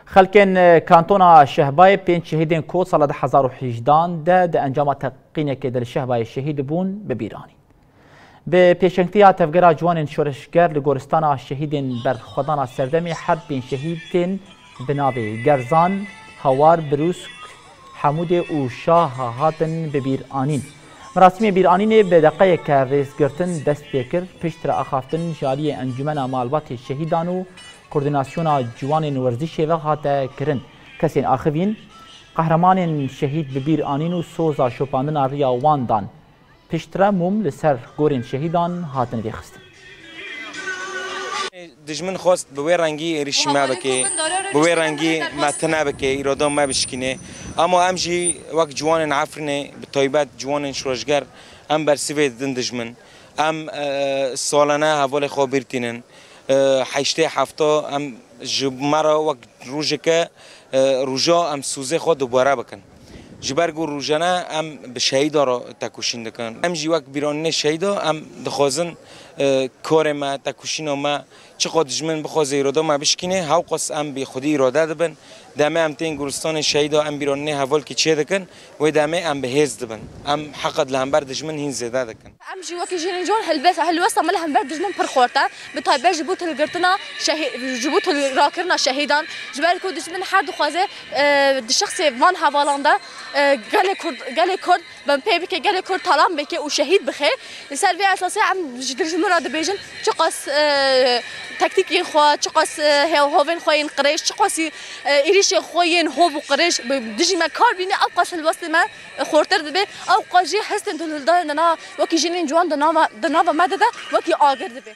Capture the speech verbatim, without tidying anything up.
Xelkên, e, kantona Şehbayê pênc şehîdên ku sala du hezar û hejdehan de di encama teqînekê de li Şehbayê şehîd bûn, bi bîr anîn. Bi pêşengtiya Tevgera Ciwanên Şoreşger li Goristana Şehîdên Berxwedana Serdemê her pênc şehîdên bi navê Gerzan, Hawar, Birûsk, Hemûdê û Şaha hatin bi bîr anîn. Merasimê bîranînê bi deqeyeke rêzgirtin dest pê kir, piştre axaftin ji aliyê Encûmena Malbatê Şehîdan û Koordînasyona Ciwanên Werzîşê ve hate kirin. Kesên axivîn, qehremanên şehîd bi bîr anîn û soza şopandina riya wan dan. Piştre mûm li ser gorên şehîdan hatin vêxistin. Dijmin xwest bi wê rengî êrîşî me bike, bi wê rengî me tune bike, îroda me bişkîne. Ama em jî wek ciwanên Efrînê, bi taybet ciwanên şoreşger, em bersivê didin dijmin. Em, e, salane hevalê xwe bîr tînin. E, heştê hefta em ji me re wek rojeke, e, roja em sozê xwe dubare bikin. Ji ber ku rojane em bi şehîda re tekoşîn dikin. Em jî wek bîranînê şehîda em dixwazin, e, karê me, tekoşîna me, çiqa dijmin bixwaze îroda me bişkîne, hewqas em bi xwedî îrade dibin. Demê em tên goristanê şehîda em bîranînê hevalkî çê dikin, wê demê em bi hêz dibin. Em heqet li hember dijmin hîn zêde dikin. Em jî wekî jinên ciwan helbest-, helwesta me li hember dijmin pir xurt e. Bi taybet ji bo hilgirtina şehî-, ji bo hil-, rakirina şehîdan. Ji ber ku dijmin her dixwaze, e, di şexsê van hevalan de, e, gelê Kurd, gelê Kurd bi pê bike, gelê Kurd talan bike û şehîd bixe. Li ser vê esasê em ji dijmin re dibêjin, çiqas, e, tektîkên xwe, çiqas, e, hev-, hovên xwe yên qirêj, çiqasî, e, êrîşên xwe yên hov û qirêj bi dijî me kar bîne, ew qas helwestê me xurtir dibe. Ew qas jî hestên hildanê di nav, wekî jinên ciwan di nava, di nava me de de wekî agir dibe.